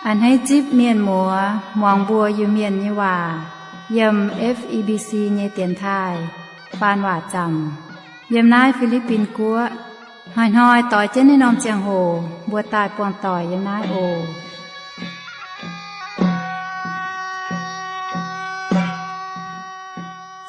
A'hneiv zipv mienh muoz muangx mbuo Iu-Mienh nyei waac yiem F E B C nyei dienx taaih faan waac zaamc yiem naaiv Fi^li^bin Guoqv. Hnoi-hnoi doix jienv naaiv norm ziangh hoc mbuo daaih buangh doic yiem naaiv oc.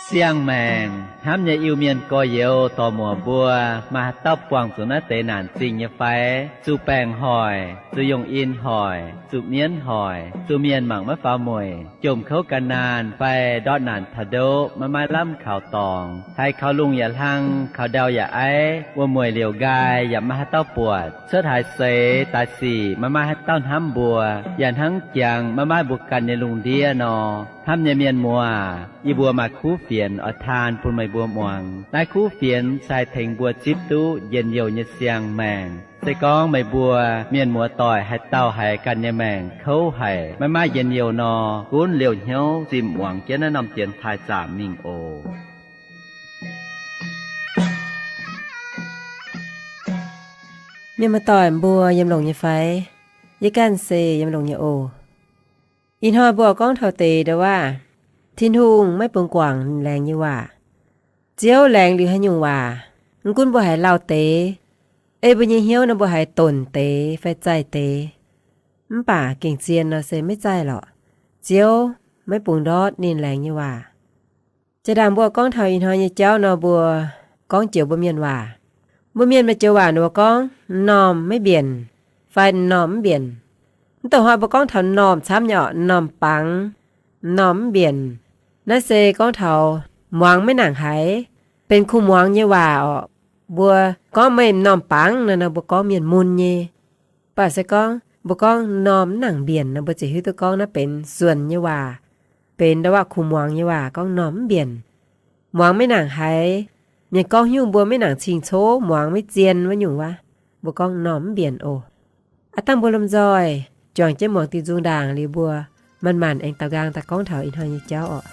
Siang-maengc hnamv nyei Iu-Mienh gorx-youz dorc-muoc mbuo, maaih haaix dauh buangh zuqc naaiv deix naanc zingh nyei fai? Zuqc baengc hoic, zuqc yungh in hoic, zuqc mienv hoic, zuqc mienh mangc maiv faaux mueic, jomc kouv gan naanh fai ndortv naanc taux ndoqv maiv maaih lamh kaux dorngx, haiz kaux lungh yaac hlang, kaux ndau yaac aiv, wuom-mueic liouc nqaai yaac maiv maaih haaix dauh buatc, cuotv haaix seix daaih sic maiv maaih haaix dauh hnamv mbuo, yaac hnangv jangx maiv maaih mbuo ganh nyei lungh ndiev nor. Hnamv nyei mienh muoz, yie mbuo maaih kuv fienx oix taan bun meih mbuo muangx. Naaiv kuv fienx se haih tengx mbuo zipv duqv njien-youh nyei siang-maengc. Se gorngv meih mbuo mienh muoz-doic haaix dauh haiz ganh nyei maengc kouv haic, maiv maaih njien-youh nor, gunv liouh hnyouv zimh muangx jienv naaiv norm dienx taaih zaamc mingh oc. Mienh muoz-doic mbuo yiem longx nyei fai? Yie ganh se yiem longx nyei oc. Ih hnoi mbuo gorngv taux deix ndau-waav, Tin-Hungh maiv bungx guangc ninh laengz nyei waac. Ziouv laengz liuz haaix nyungc waac, mv gunv mbuo haiz lauh deix, ei mbuo nyei hnyouv nor mbuo haiz donc deix fai zaih deix, mv baac gengh zien nor se maiv zaih lorqc. Ziouv maiv bungx ndortv ninh laengz nyei waac. Jaa-ndaangc mbuo gorngv taux ih hnoi nyei jauv nor, mbuo gorngv joux mbuo mienh waac. Mbuo mienh maaih joux waac ninh mbuo gorngv, m'normh maiv mbienc fai m'normh mv mbienc. Mv douc hnoi mbuo gorngv taux m'normh camv nyei orqc, m'normh bangc, m'normh mv mbienc. Naaiv se gorngv taux muangx maiv nangc haiz, benx kuh muangx nyei waac orqc. Mbuo gorngv meih m'normh bangc nor, nor mbuo gorngv mienh mun nyei. Mv baac se gorngv mbuo gorngv m'normh mv nangc mbienc nor, mbuo ziouc hiuv duqv gorngv naaiv benx suonc nyei waac, benx ndau-waav kuh muangx nyei waac, gorngv m'normh mv mbienc. Muangx maiv nangc haiz, mienh gorngv nyungc mbuo maiv nangc cing-cov, muangx maiv zien wuov nyungc waac, mbuo gorngv m'normh mv mbienc oc. Aav dangh mbuo lomh nzoih juangc jienv muangx diuh nzung ndaangc liuz, mbuo manc-manc aengx daaux nqaang daaih gorngv taux ih hnoi nyei jauv oc.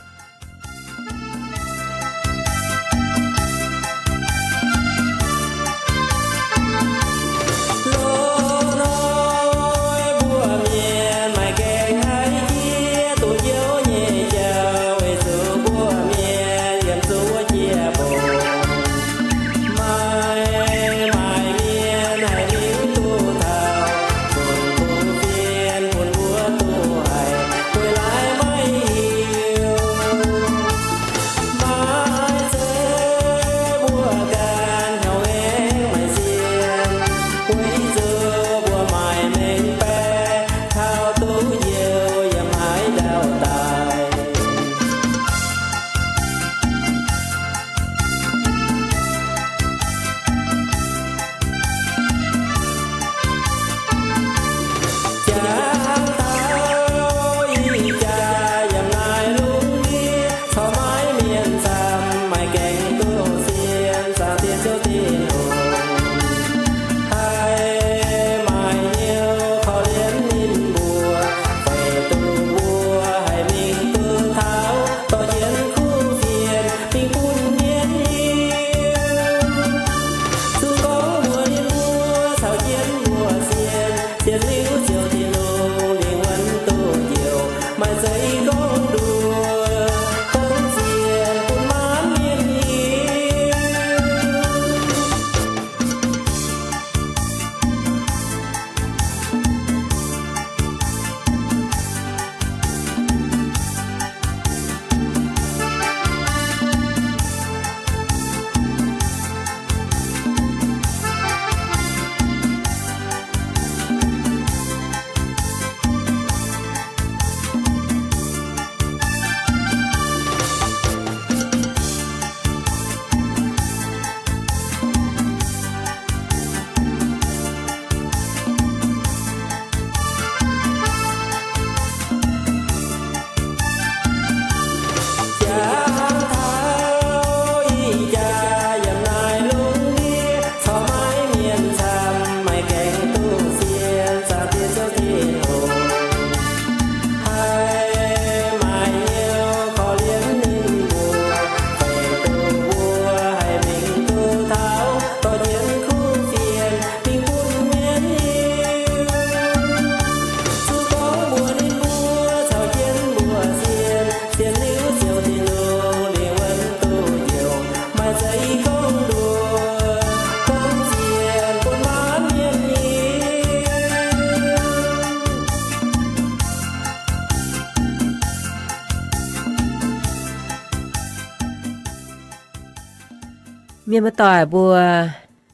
Mienh muoz-doic mbuo,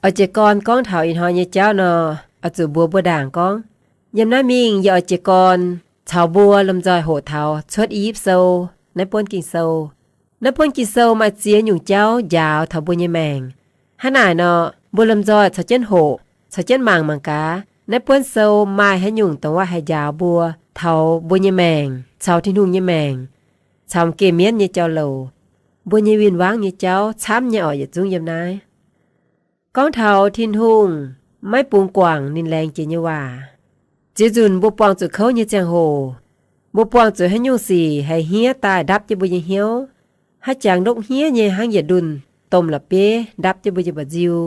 oix jiez gorn gorngv taux ih hnoi nyei jauv nor, oix zuqc mbuox mbuo ndaangc gorngv, yiem naaiv mingh yie oix jiez gorn caux mbuo lomh nzoih hoqc taux Cuotv I^yipv Sou naaiv buonv Ging-Sou. Naaiv buonv Ging-Sou maaih ziex nyungc jauv njaaux taux mbuo nyei maengc. Hnangv naaic nor, mbuo lomh nzoih caux jienv hoqc, caux jienv mangc mangc gaax naaiv buonv sou maaih haaix nyungc dongh waac haih njaaux mbuo taux mbuo nyei maengc caux Tin-Hungh nyei maengc, caux geh mienv nyei jauv-louc, mbuo nyei win-wangv nyei jauv camv nyei orqc, yietc zungv yiem naaiv. Gorngv taux Tin-Hungh maiv bungx guangc ninh laengz jiex nyei waac, ziex nzunc mbuo buangh zuqc kouv nyei ziangh hoc, mbuo buangh zuqc haaix nyungc sic haih hniev daaih ndapv jienv mbuo nyei hnyouv. Haaix jangx ndopv hniev nyei hnangv yietc ndunh domh la'bieiv ndapv jienv mbuo nyei mba'nziu.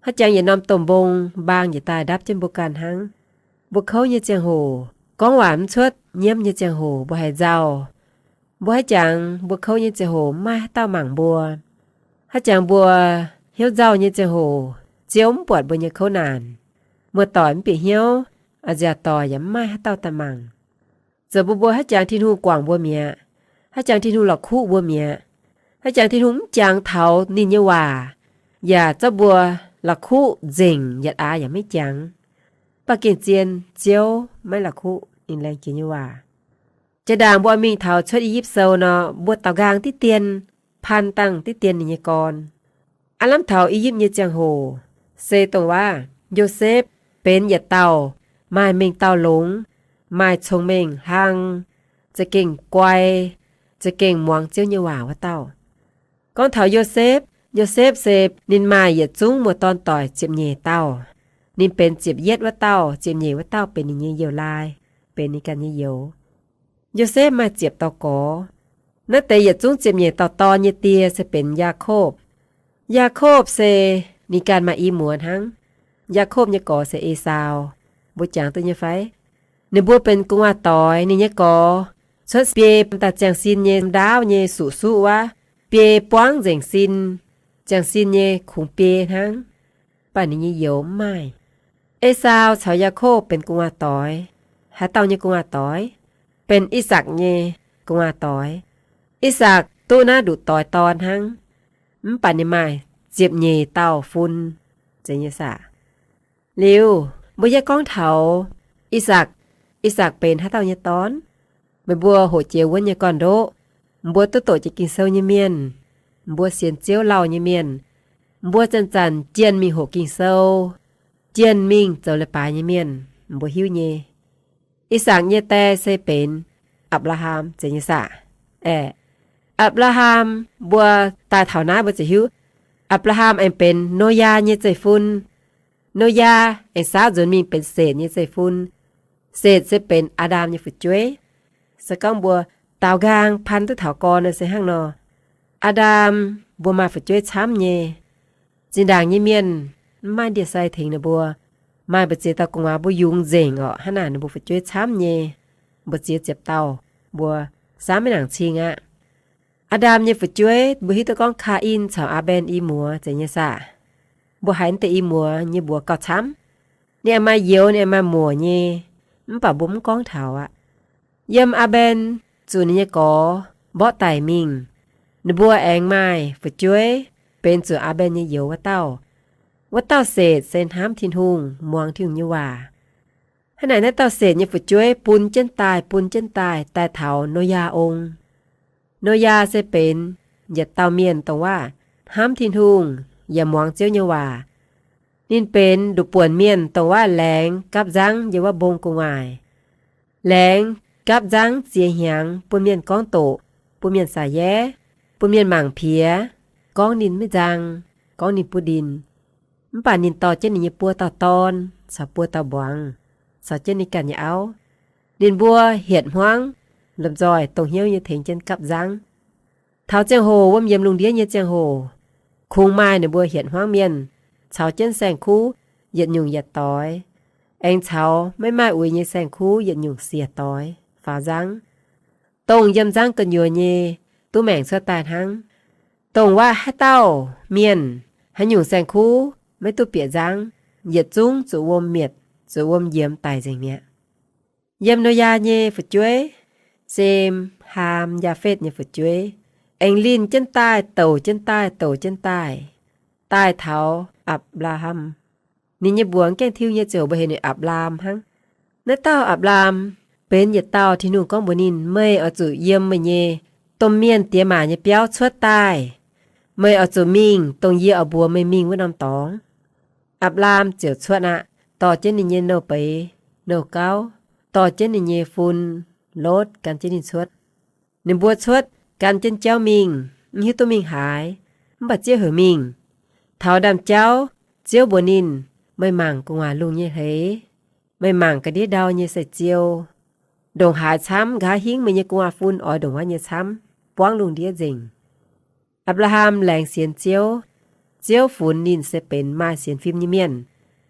Haaix jangx yietc norm domh mbong mbaang njiec daaih ndapv jienv mbuo ganh hnangv. Mbuo kouv nyei ziangh hoc, gorngv waac mv cuotv, nyiemv nyei ziangh hoc mbuo haiz nzauh. Mbuo haaix jangx mbuo kouv nyei ziangh hoc mv maaih haaix dauh mangc mbuo. Haaix jangx mbuo hnyouv nzauh nyei ziangh hoc, Ziouv mv buatc mbuo nyei kouv naanc. Muoz-doic mv bieqc hnyouv, a'nziaauc doic yaac mv maaih haaix dauh daaih mangc. Zoux bun mbuo haaix jangx Tin-Hungh guangc mbuo mi'aqv, haaix jangx Tin-Hungh la'kuqv mbuo mi'aqv, haaix jangx Tin-Hungh mv jangx taux ninh nyei waac, yaac zorqv mbuo la'kuqv nzengc, yietc aax yaac maiv jangx. Mv baac gengh zien Ziouv maiv la'kuqv ninh laengz jiex nyei waac. Jiex ndaangc mbuo mingh taux Cuotv I^yipv Sou nor, mbuo daaux nqaang diqv dien, pan dangh diqv dien ninh nyei gorn. Aav lamh taux I^yipv nyei ziangh hoc, se dongh waac Yosepv benx yietc dauh maaih mengh dauh longx, maaih cong-mengh hlang, za'gengh guai, za'gengh muangx Ziouv nyei waac wuov dauh. Gorngv taux Yosepv, Yosepv se ninh maaih yietc zungv muoz-dorn doic ziepc nyeic dauh. Ninh benx ziepc yietv wuov dauh, ziepc nyeic wuov dauh benx ninh nyei youz-laai, benx ninh ganh nyei youz. Yosepv maaih ziepc dauh gorx. Naaiv deix yietc zungv ziepc nyeic dauh dorn nyei die se benx Yaakopv. Yaakopv se ninh ganh maaih i muoz hnangv. Yaakopv nyei gorx se Esaau. Mbuo jangx duqv nyei fai? Ninh mbuo benx gu'nguaaz-doix. Ninh nyei gorx cuotv biei daaih ziangh sin nyei ndaauv nyei suqv-suqv wuov, biei buangv nzengc sin, ziangh sin nyei kungx biei hnangv. Mv baac ninh nyei youz mv maaih. Esaau caux Yaakopv benx gu'nguaaz-doix. Haaix dauh nyei gu'nguaaz-doix? Benx I^sakc nyei gu'nguaaz-doix. I^sakc duqv naaiv nduqc doix dorn hnangv, mv baac ninh maaih ziepc nyeic dauh fun. Zeiz nyei saah? Liuz, mbuo yaac gorngv taux I^sakc. I^sakc benx haaix dauh nyei dorn? Meih mbuo hoqc jiex wuonv nyei gorn-ndoqv, mbuo duqv doqc jiex Ging-Sou nyei mienh, mbuo sienx Ziouv lauh nyei mienh, mbuo zanc-zanc jienh mingh hoqc Ging-Sou, jienh mingh zoux leiz-baaix nyei mienh, mbuo hiuv nyei. I^sakc nyei die se benx Apc^laa^ham, zeiz nyei saah? Aeqv, Apc^laa^ham, mbuo daaih taux naaiv mbuo ziouc hiuv, Apc^laa^ham aengx benx Noyaa nyei zeiv-fun. Noyaa aengx saauv nzuonx mingh benx Setc nyei zeiv-fun. Setc se benx Aa^ndam nyei fu'jueiv. Se gorngv mbuo daaux nqaang pan duqv taux gorn se hnangv nor. Aa^ndam mbuo maaih fu'jueiv camv nyei. Zinh ndaangc nyei mienh mv maaih ndie-sai tengx ninh mbuo. Maaih mbu'ziex dauh gu'nguaaz mbuo yungz nzengc orqc. Hnangv naaic ninh mbuo fu'jueiv camv nyei. Mbu'ziex ziepc dauh, mbuo samv maiv nangc cing aqv. Aa^ndam nyei fu'jueiv mbuo hiuv duqv gorngv Kaa^in caux Aa^mben i muoz, zeiz nyei saah? Mbuo haiz naaiv deix i muoz nyei mbuox gauh camv. Ninh aengx maaih youz, ninh aengx maaih muoc nyei, mv baac mbuo mv gorngv taux aqv. Yiem Aa^mben zuqc ninh nyei gorx mborqv daic mingh, ninh mbuo aengx maaih fu'jueiv benx zuqc Aa^mben nyei youz wuov dauh. Wuov dauh Setc se hnamv Tin-Hungh, muangx Tin-Hungh nyei waac. Hnangv naaic naaiv dauh Setc nyei fu'jueiv bun jienv daaih, bun jienv daaih, daaih taux Noyaa ong. Noyaa se benx yietc dauh mienh dongh waac hnamv Tin-Hungh yaac muangx Ziouv nyei waac. Ninh benx nduqc buonc mienh dongh waac laengz gapv nzangv yiem wuov mbong gu'nguaaic. Laengz gapv nzangv ziex hnyangx bun mienh gorngv doqc, bun mienh saax yaev, bun mienh mangc piex, gorngv ninh maiv nzang, gorngv ninh buv ndin. Mv baac ninh dorh jienv ninh nyei buo dauh dorn caux buo dauh mbuangz, caux jienv ninh ganh nyei auv. Ninh mbuo hietc hmuangv lomh nzoih dongh hnyouv nyei tengx jienv gapv nzangv. Taux ziangh hoc wuom yiemx lungh ndiev nyei ziangh hoc, kungx maaih ninh mbuo hietc hmuangv mienh caux jienv saeng-kuv yietc nyungc yietc doix, aengx caux maiv maaih uix nyei saeng-kuv yietc nyungc siec doix faaux nzangv. Dongh yiem nzangv gu'nyuoz nyei duqv maengc cuotv daaih hnangv. Dongh waac haaix dauh mienh, haaix nyungc saeng-kuv maiv duqv bieqc nzangv, yietc zungv zuqc wuom mietc, zuqc wuom njiemx daic nzengc mi'aqv. Yiem Noyaa nyei fu'jueiv, Sem, Haam, Yaafetv nyei fu'jueiv, aengx linh jienv daaih, douc jienv daaih, douc jienv daaih. daaih taux Apc^laa^ham. Ninh nyei mbuox gaengh tiuv nyei ziouc mbuox heuc ninh Apc^laam hnangv. Naaiv dauh Apc^laam benx yietc dauh Tin-Hungh gorngv mbuox ninh, Meih oix zuqc yiem meih nyei domh mienh diex maac nyei biauv cuotv daaih. Meih oix zuqc mingh dongh yie oix mbuox meih mingh wuov norm dorngx. Apc^laam ziouc cuotv aqv, dorh jienv ninh nyei nouh beiz, nouh gauv, dorh jienv ninh nyei fun, Lotv, gan jienv ninh cuotv. Ninh mbuo cuotv gan jienv jauv mingh, mv hiuv duqv mingh haaix, mv baac Ziouv heuc mingh. Taux ndaamv-jauv, Ziouv mbuox ninh, Meih mangc gu'nguaaic lungh nyei hleix, meih mangc ga'ndiev ndau nyei sei-ziou. Ndongc haaix camv, nqa'haav hingv meih nyei gu'nguaaic fun oix ndongc wuov nyei camv, buangv lungh ndiev nzengc. Apc^laa^ham laengz sienx Ziouv. Ziouv funx ninh se benx maaih sienx fim nyei mienh,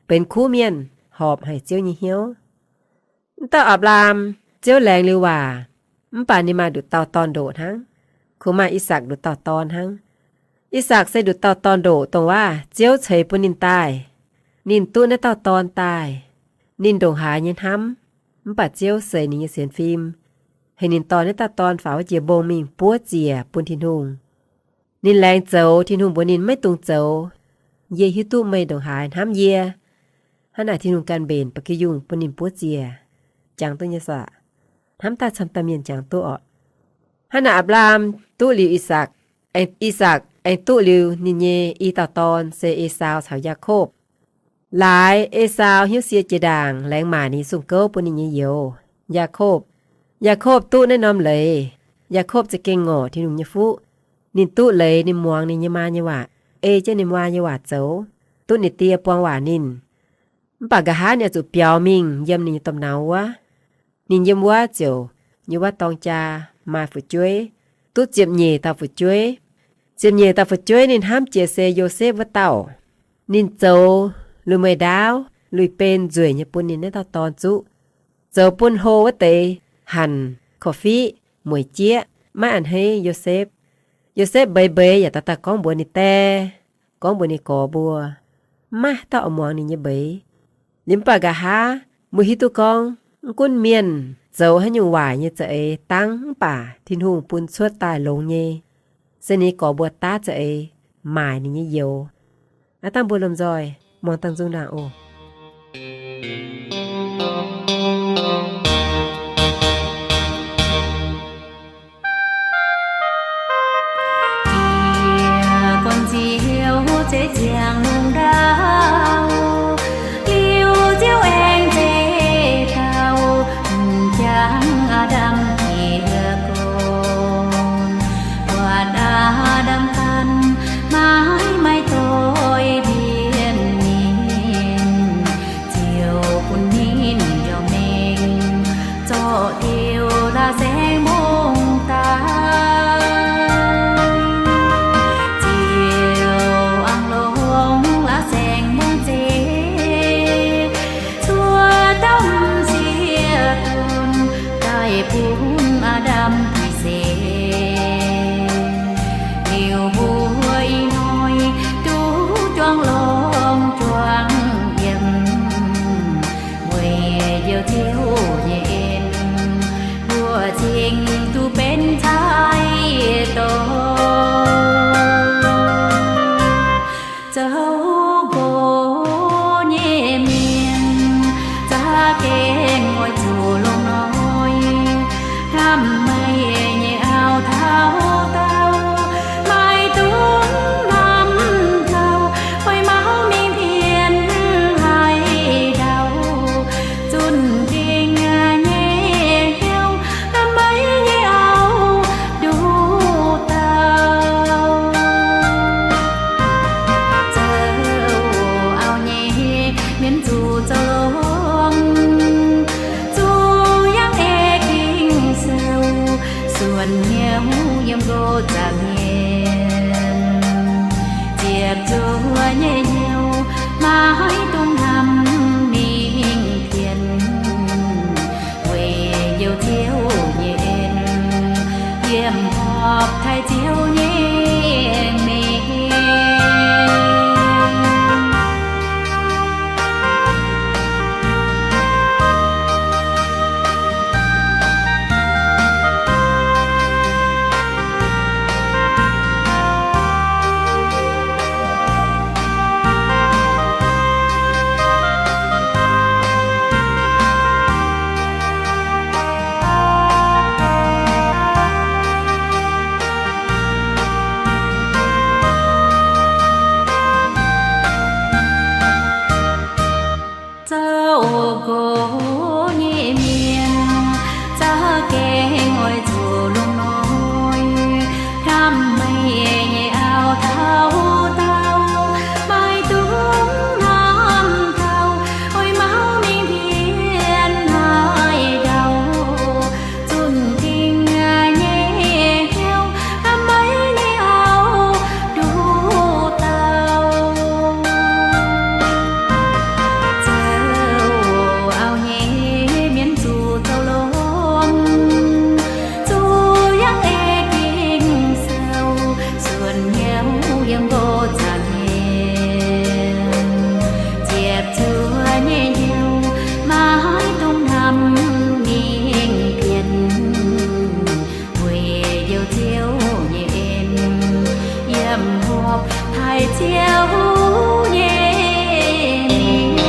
benx kuv mienh, horpc haic Ziouv nyei hnyouv. Mv dauh Apc^laam, Ziouv laengz liuz waac, mv baac ninh maaih nduqc dauh dorn-ndoqc hnangv, kungx maaih I^sakc nduqc dauh dorn hnangv. I^sakc se nduqc dauh dorn-ndoqc dongh waac Ziouv ceix bun ninh daaih. Ninh duqv naaiv dauh dorn daaih, ninh ndongc haaix nyei hnamv, mv baac Ziouv seix ninh nyei sienx fim, heuc ninh dorh naaiv dauh dorn faaux wuov jiex mbong mingh buov ziec bun Tin-Hungh. Ninh laengz zoux, Tin-Hungh mbuox ninh, Maiv dungx zoux. Yie hiuv duqv meih ndongc haaix hnamv yie. Hnangv naaic Tin-Hungh ganh mbenc ba'gi yungh bun ninh buov ziec. Jangx duqv nyei saah? Hnamv daaih camv-daaih mienh jangx duqv orqc. Hnangv naaic Apc^laam duqv liuz I^sakc, aengx I^sakc aengx duqv liuz ninh nyei i dauh dorn se Esaau caux Yaakopv. Laaix Esaau hnyouv sie jiex ndaangc, laengz maaic ninh nyei zungh gouv bun ninh nyei youz, Yaakopv. Yaakopv duqv naaiv norm leiz. Yaakopv za'gengh ngorc Tin-Hungh nyei fuqv. Ninh duqv leiz, ninh muangx ninh nyei maa nyei waac, ei jienv ninh maa nyei waac zoux, duqv ninh die buang waac ninh. Mv baac nqa'haav ninh oix zuqc biaux mingh yiem ninh nyei domh nauz wuov. Ninh yiem wuov ziouc, yiem wuov dorng jaa maaih fu'jueiv, duqv ziepc nyeic dauh fu'jueiv. Ziepc nyeic dauh fu'jueiv ninh hnamv jiex se Yosepv wuov dauh. Ninh zoux lui-mueiz ndaauv, lui-ben nzueic nyei bun ninh naaiv dauh dorn zuqv. Zoux bun hlo wuov deix hanc, korv-fiqv, mueic jieqv, maiv a'hneiv Yosepv. Yosepv mbeix mbeix yaac dauh dauh gorngv mbuox ninh dae, gorngv mbuox ninh gorx mbuo. Maiv maaih dauh oix muangx ninh nyei mbeix. Liuz mv baac nqa'haav mbuo hiuv duqv gorngv, mv gunv mienh zoux haaix nyungc waaic nyei za'eix dangv, mv baac Tin-Hungh bun cuotv daaih longx nyei, se ninh nyei gorx mbuo daav za'eix maaic ninh nyei youz. Aav dangh mbuo lomh nzoih muangx dangh nzung ndaangc oc. Yie gorn-ziouv zeiv ziangx lungh ndau, liuz Ziouv aengx zeiv dauh, m'jangc Aa^ndam jiex gorn. Buatc Aa^ndam ganh maiv maaih doix mbienv ninh, Ziouv bun ninh njormh mengh zorqv diuh la'saengv mbungv daaih. Ziouv aengx longc la'saengv mbungv zeiv cuotv dauh m'sieqv donx daaih bun Aa^ndam buix seix. Liuz mbuo ih hnoi duqv juangc longx juangc yiem, weic Njoux Ziouv nyei en, mbuo cingx duqv benx caiv dorh. Zoux nqox nyei mienh za'gengh oix zuqc longx noic, hnamv meih nyei auv taux daauh, maiv dungx hnamv gauh, oix mangc mingh pienx haaix dauh zunh dingh nyei hnyouv, hnamv meih nyei auv nduqc dauh. Zoux auv nyei mienh zuqc zoux longx, zuqc yangh ei Ging-Sou, suonc hnyouv yiem nqox zaangc mienh, ziepc zuoqv nyei hnyouv maiv dungx hnamv mingh pienx, weic Njoux Ziouv nyei en, yiem horpc taaih Ziouv nyei mengh. Ziouv nyei mienh.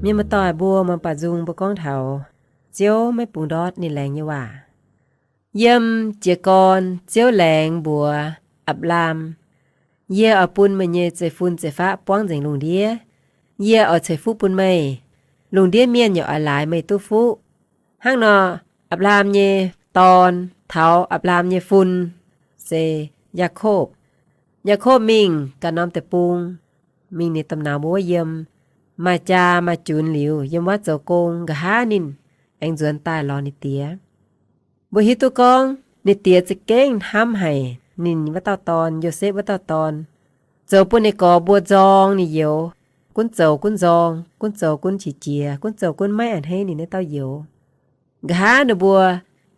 Mienh muoz-doic mbuo muangx baaux nzung mbuo gorngv taux Ziouv maiv bungx ndortv ninh laengz nyei waac. Yiem jiez gorn Ziouv laengz mbuox Apc^laam, Yie oix bun meih nyei zeiv-fun zeiv-faqv buangv nzengc lungh ndiev. Yie oix ceix fuqv bun meih. Lungh ndiev mienh yaac oix laaix meih duqv fuqv. Hnangv nor, Apc^laam nyei dorn taux Apc^laam nyei fun se Yaakopv. Yaakopv mingh ganh norm deic-bung, mingh ninh domh nauz mbuo wuov yiem, maaih jaa maaih junx liuz, yiem wuov zoux gong. Nqa'haav ninh aengx nzuonx daaih lorz ninh diex. Mbuo hiuv duqv gorngv ninh diex za'gengh hnamv haic ninh wuov dauh dorn, Yosepv wuov dauh dorn, zoux bun ninh gorx mbuo nzorng ninh youz, gunv zoux gunv nzorng, gunv zoux gunv qiex jiez, gunv zoux gunv maiv a'hneiv ninh naaiv dauh youz. Nqa'haav ninh mbuo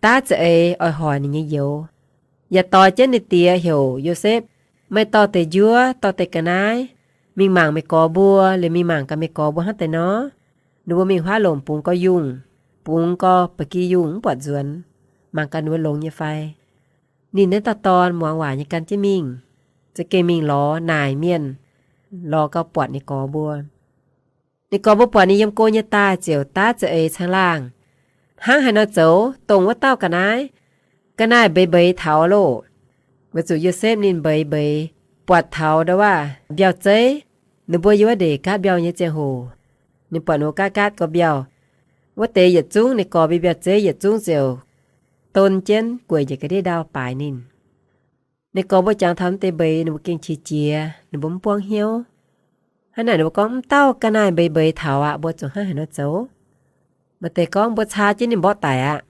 daav za'eix oix hoic ninh nyei youz, yaac doix jienv ninh diex heuc Yosepv, Meih dorh deix njuov, dorh deix ga'naaiv mingh mangc meih gorx mbuo, liuz mingh mangc gaax meih gorx mbuo hnangv deix nor. Ninh mbuo mingh huaav lomc bungx gau yungh, bungx gau ba'gi yungh mv buatc nzuonx, mangc gaax ninh mbuo longx nyei fai. Ninh naaiv dauh dorn muangx waac nyei gan jienv mingh, za'gengh mingh lorz naaic mienh, lorz gau buatc ninh gorx mbuo. Ninh gorx mbuo buatc ninh yiem go nyei daaih ziouc daav za'eix caangh laangh, hnangv haaix nor zoux, dongh wuov dauh ga'naaiv, ga'naaiv mbeix mbeix taux loh. Weic zuqc Yosepv ninh mbeix mbeix, buatc taux ndau waac mbiauh zeiv, ninh mbuo yiem wuov ndeic gaatv mbiauh nyei ziangh hoc, ninh buatc ninh mbuo gaatv gaatv gau mbiauh. Wuov deix yietc zungv ninh gorx mbuo mbiauh zeiv yietc zungv ziouc don jienv gueic njiec ga'ndiev ndau baaix ninh. Ninh gorx mbuo jangx taux mv deix mbeix, ninh mbuo gengh qiex jiez, ninh mbuo mv buangv hnyouv. Hnangv naaic ninh mbuo gorngv, Mv dauh ga'naaiv mbeix mbeix taux aqv, mbuo zuqc hnangv haaix nor zoux? Maaih deix gorngv, Mbuo caa jienv ninh mborqv daic aqv.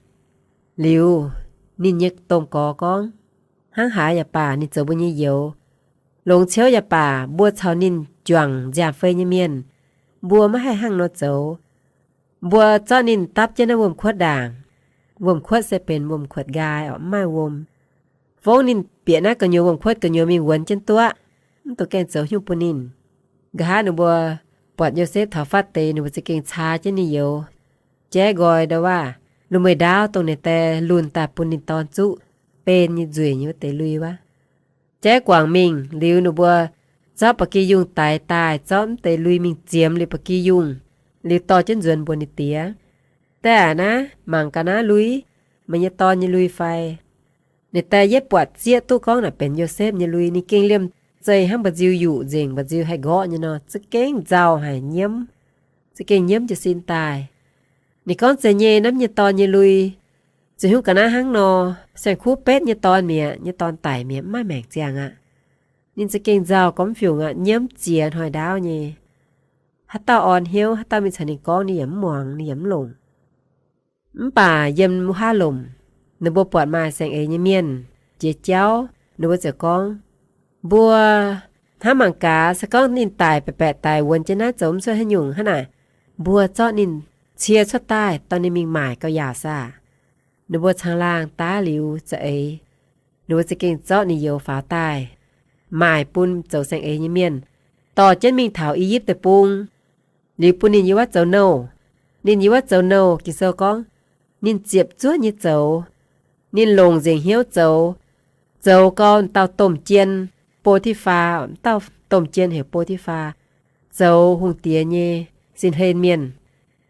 Liuz, ninh nyei domh gorx gorngv, Hnangv haaix yaac baac ninh zoux mbuo nyei youz. Longx ciouv yaac baac mbuo caux ninh juangc nziaamv-fei nyei mienh, mbuo maiv haih hnangv nor zoux. Mbuo zorqv ninh dapv jienv naaiv wuom-kuotv ndaangc. Wuom-kuotv se benx wuom-kuotv nqaai orqc, mv maaih wuom. Fongv ninh bieqc naaiv gu'nyuoz wuom-kuotv gu'nyuoz mingh wuonx jienv duqv, mv dungx gaengh zoux nyungc bun ninh. Nqa'haav ninh mbuo buatc Yosepv taux fatv deix, ninh mbuo za'gengh caa jienv ninh youz, jaiv nqoi ndau waac, lunh mueiz ndaauv dongh ninh die lunh daaih bun ninh dorn zuqv, ben nyei nzueic nyei wuov deix lui wuov. Jaiv guangc mingh liuz, ninh mbuo zorqv ba'gi yungh daix daaih, zorqv mv deix lui mingh ziemx liuz ba'gi yungh, liuz dorh jienv nzuonx mbuox ninh diex, Die aac, naaiv mangc gaax naaiv lui, meih nyei dorn nyei lui fai? Ninh die yietv buatc zieqv duqv gorngv naaic benx Yosepv nyei lui. Ninh gengh liemh zeih hnangv mba'nziu yuqc nzengc, mba'nziu haih nqorqv nyei nor, za'gengh nzauh haic, nyiemv, za'gengh nyiemv jiez sin daaih. Ninh gorngv, Zeiz nyei, naaiv nyei dorn nyei lui. Ziouc hnyouv ga'naaiv hnangv nor, saeng-kuv betv nyei dorn mi'aqv, nyei dorn daic mi'aqv, mv maaih maengc ziangh aqv. Ninh za'gengh nzauh gormx fiungc aqv, nyiemv ziex hnoi ndaauv nyei. Haaix dauh orn hnyouv, haaix dauh mingh caux ninh gorngv, ninh yaac mv muangx, ninh yaac mv longc. Mv baac yiem wuov haav lomc, ninh mbuo buatc maaih saeng-eix nyei mienh jiex jauv, ninh mbuo ziouc gorngv, Mbuo hnamv mangc gaax, se gorngv ninh daic baeqc baeqc daic wuonx jienv naaiv zoux mv cuotv haaix nyungc, hnangv naaic mbuo zorqv ninh cie cuotv daaih, dorh ninh mingh maaic gauh yaauc saah? Ninh mbuo caangh laangh daav liuz za'eix, ninh mbuo za'gengh zorqv ninh youz faaux daaih, maaic bun zoux saeng-eix nyei mienh, dorh jienv mingh taux I^yipv Deic-Bung. Liuz bun ninh yiem wuov zoux nouh. Ninh yiem wuov zoux nouh, Ging-Sou gorngv, ninh ziepc zuoqv nyei zoux. Ninh longc nzengc hnyouv zoux, zoux gau dauh domh jien, Bo^ti^faa, dauh domh jien heuc Bo^ti^faa, zoux hungh diex nyei sin-hlen mienh.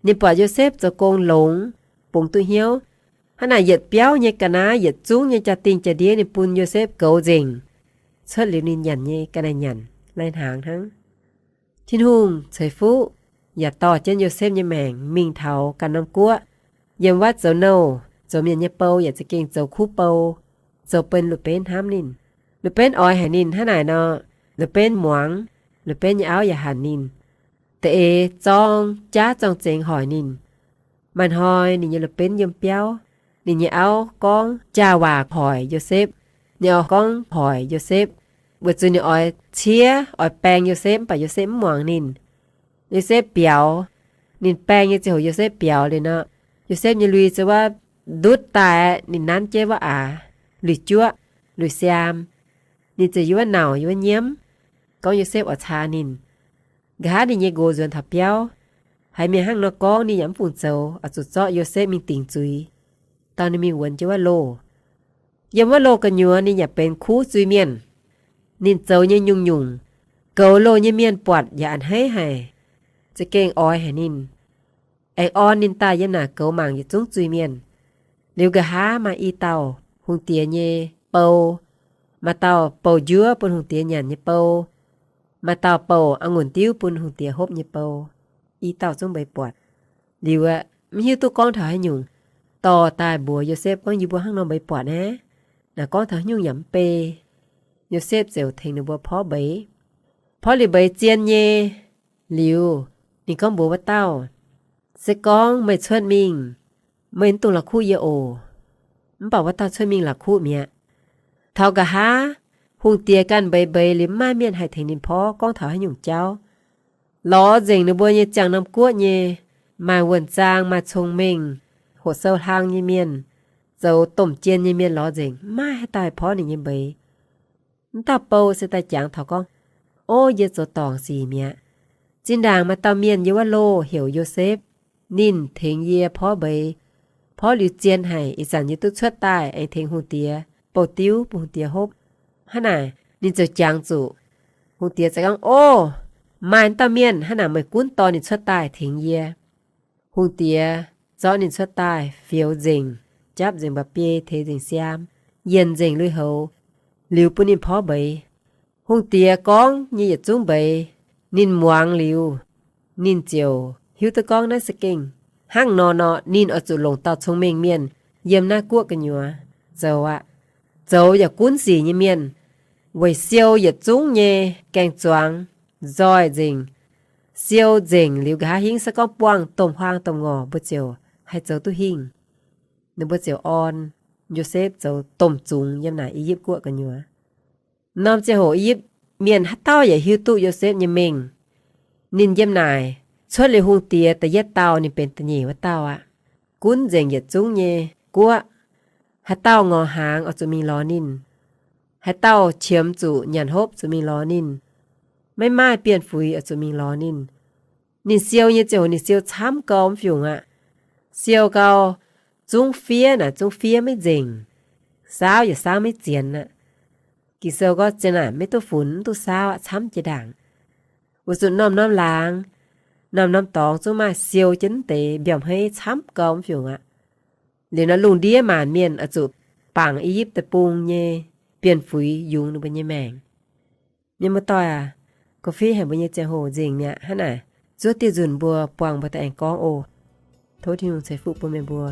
Ninh buatc Yosepv zoux gong longx, bungx duqv hnyouv. Hnangv naaic yietc biauv nyei ga'naaiv, yietc zungv nyei jaa-dingh jaa-ndiev ninh bun Yosepv goux nzengc. Cuotv liuz ninh nyanc nyei ga'naaiv nyanc lai-hnaangx hnangv. Tin-Hungh ceix fuqv yaac dorh jienv Yosepv nyei maengc mingh taux ganh norm guoqv, yiem wuov zoux nouh, zoux mienh nyei bou, yaac za'gengh zoux kuv bou, zoux benx Lu^benv hnamv ninh. Lu^benv oix haic ninh. Hnangv naaic nor, Lu^benv muangx, Lu^benv nyei auv yaac hanc ninh. Da'eix zorng jaav zorng-zengx hoic ninh. Maaih hnoi ninh nyei Lu^benv yiem biauv, ninh nyei auv gorngv jaa-waac hoic Yosepv. Ninh oix gorngv hoic Yosepv, weic zuqc ninh oix ciev, oix baeng Yosepv, mv baac Yosepv mv muangx ninh. Yosepv biaux. Ninh baeng nyei ziangh hoc Yosepv biaux liuz nor, Yosepv nyei lui se wuov ndutv daaih, ninh nanv jienv wuov aax, lui-juoqv, lui-siaam. Ninh ziouc yiem wuov nauc, yiem wuov nyiemv, gorngv Yosepv oix caa ninh. Nqa'haav ninh nyei nqox nzuonx taux biauv, Haiz mienh hnangv nor gorngv, ninh yaac mv fungc zoux, oix zuqc zorqv Yosepv mingh dingc zuiz, dorh ninh mingh wuonx jienv wuov loh. Yiem wuov loh gu'nyuoz ninh yaac benx kuv zuiz-mienh. Ninh zoux nyei nyungc-nyungc, goux loh nyei mienh buatc yaac a'hneiv haic, za'gengh oix haic ninh. Aengx orn ninh daaih yiem naaic goux mangc yietc zungv zuiz-mienh. Liuz nqa'haav maaih i dauh hungh diex nyei bou, maaih dauh bouh njuov bun hungh diex nyanc nyei bou, maaih dauh bouh a'ngunc diuv bun hungh diex hopv nyei bou. I dauh zungv mbeix buatc. Liuz aeqv, mv hiuv duqv gorngv taux haaix nyungc, dorh daaih mbuox Yosepv gorngv, Yie mbuo hnangv nor mbeix buatc naaiv. Naaic gorngv taux haaix nyungc yaac mv bei. Yosepv ziouc tengx ninh mbuo porv mbeix. Porv liuz mbeix zien nyei liuz, ninh gorngv mbuox wuov dauh, Se gorngv meih cuotv mingh, meih mv dungx la'kuqv yie oc. Mv baac wuov dauh cuotv mingh la'kuqv mi'aqv. Taux nqa'haav hungh diex ganh mbeix mbeix liuz, mv maaih mienh haih tengx ninh porv gorngv taux haaix nyungc jauv. Lorz nzengc ninh mbuo nyei ziangh norm guoqv nyei maaih wuonh zaang, maaih cong-mengh, hoqc sou hlang nyei mienh, zoux domh jien nyei mienh lorz nzengc, mv maaih haaix dauh haih porv ninh nyei mbeix. Mv dauh bou se daaih jangx taux gorngv, Ov, yie zoux dorngc sic mi'aqv. Zinh ndaangc maaih dauh mienh yiem wuov loh heuc Yosepv. Ninh tengx yie porv mbeix. Porv liuz zien haic, ih zanc yie duqv cuotv daaih aengx tengx hungh diex bouh diuv bun hungh diex hopv. Hnangv naaic ninh ziouc jangx zuqc. Hungh diex ziouc gorngv, Ov, maaih dauh mienh hnangv naaic, meih gunv dorh ninh cuotv daaih tengx yie. Hungh diex zorqv ninh cuotv daaih, fioux nzengc, japv nzengc mba'biei, teix nzengc siaam, yienc nzengc lui-houx, liuz bun ninh porv mbeix. Hungh diex gorngv nyei yietc zungv mbeix ninh muangx liuz, ninh ziouc hiuv duqv gorngv naaiv za'gengh hnangv nor nor, ninh oix zuqc longc dauh cong-mengh mienh yiem naaiv guoqv gu'nyuoz zoux aqv. Zoux yaac gunv sic nyei mienh, weic siou yietc zungv nyei gaeng-zuangx nzoih nzengc. Siou nzengc liuz nqa'haav hingv se gorngv buangh domh huaang domh ngorc mbuo ziouc haih zoux duqv hingh. Ninh mbuo ziouc orn Yosepv zoux domh zungx yiem naaic I^yipv Guoqv gu'nyuoz. Norm ziangh hoc I^yipv Mienh haaix dauh yaac hiuv duqv Yosepv nyei mengh. Ninh yiem naaic cuotv liuz hungh diex da'yietv dauh, ninh benx da'nyeic wuov dauh aqv. Gunv nzengc yietc zungv nyei guoqv. Haaix dauh ngorc hnaangx oix zuqc mingh lorz ninh. Haaix dauh qiemx zuqc nyanc hopv zuqc mingh lorz ninh. Maiv maaih bienh fuix oix zuqc mingh lorz ninh. Ninh siou nyei ziangh hoc ninh siou camv gau mv fiungc aqv. Siou gau, zungv fiev naaic zungv fiev maiv nzengc, saauv yaac saauv maiv zienx aqv. Ging-Sou gorngv zien naaic maiv duqv funx mv duqv saauv aqv, camv jiex ndaangc. Weic zuqc norm-norm laangz, norm-norm dorngx zungv maaih siou jienv deix mbiauz hmeiv camv gau mv fiungc aqv. Liuz nor lungh ndiev maanc mienh oix zuqc bangc I^yipv Deic-Bung nyei bienh fuix yungz ninh mbuo nyei maengc. Mienh muoz-doic aac, gorngv fiev haic mbuo nyei ziangh hoc nzengc mi'aqv. Hnangv naaic, zuov diuh nzunc mbuo buangh mbuo daaih aengx gorngv oc. Tov Tin-Hungh ceix fuqv bun meih mbuo.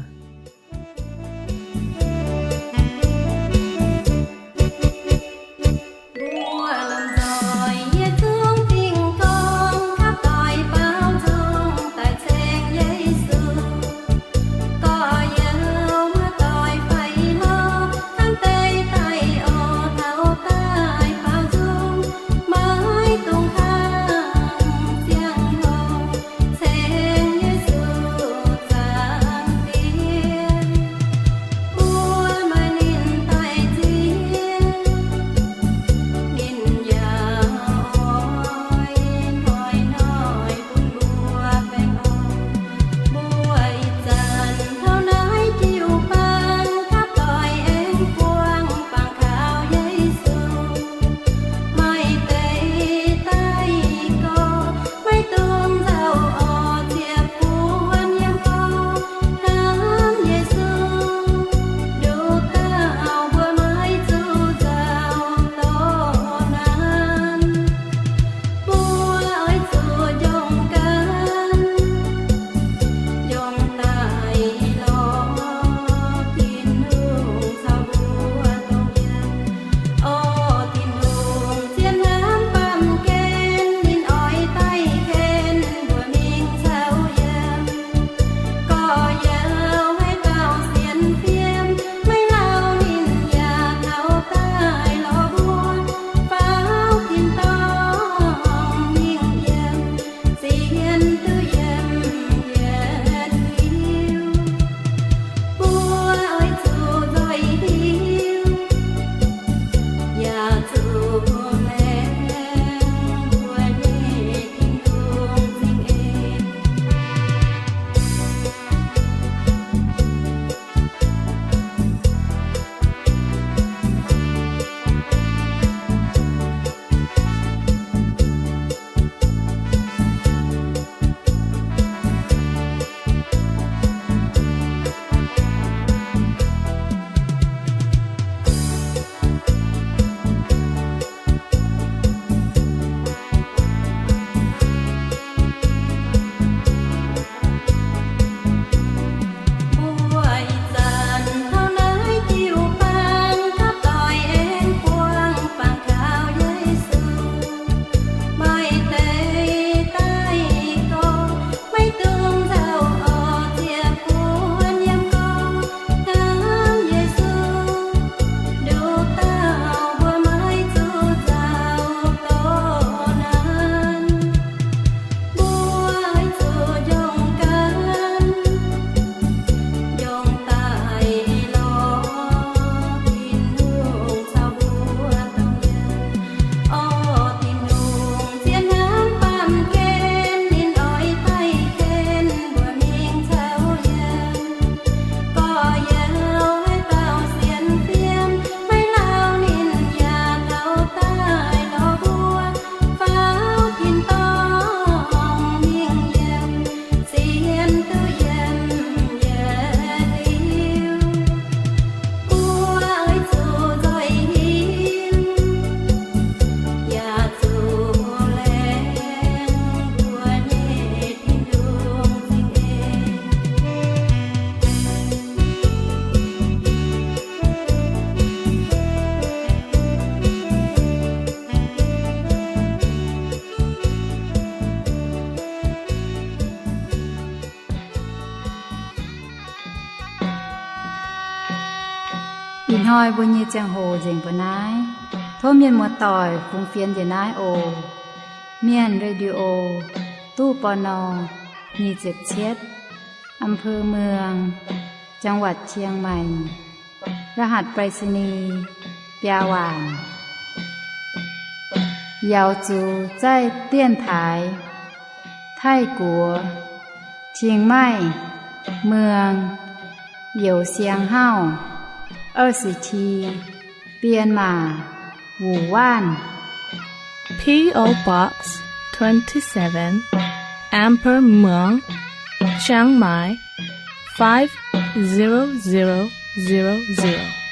Ih hnoi mbuo nyei ziangh hoc nzengc mbuo naaiv. Tov mienh muoz-doic fungx fienx njiec naaiv oc. Mienh Radio, ตู้ ปณ. nyic ziepc cietv, อำเภอเมือง จังหวัดเชียงใหม่ รหัสไปรษณีย์ biaa waanc. Yaauz zuqc zaih dienx taaix Taiv-Guoqv, Chiang Mai, Muang, Youz Siang Hauv, 二十七, Bienh Maac, Wuonh Waanv. P O Box twenty-seven, อำเภอเมือง เชียงใหม่ five zero zero zero zero.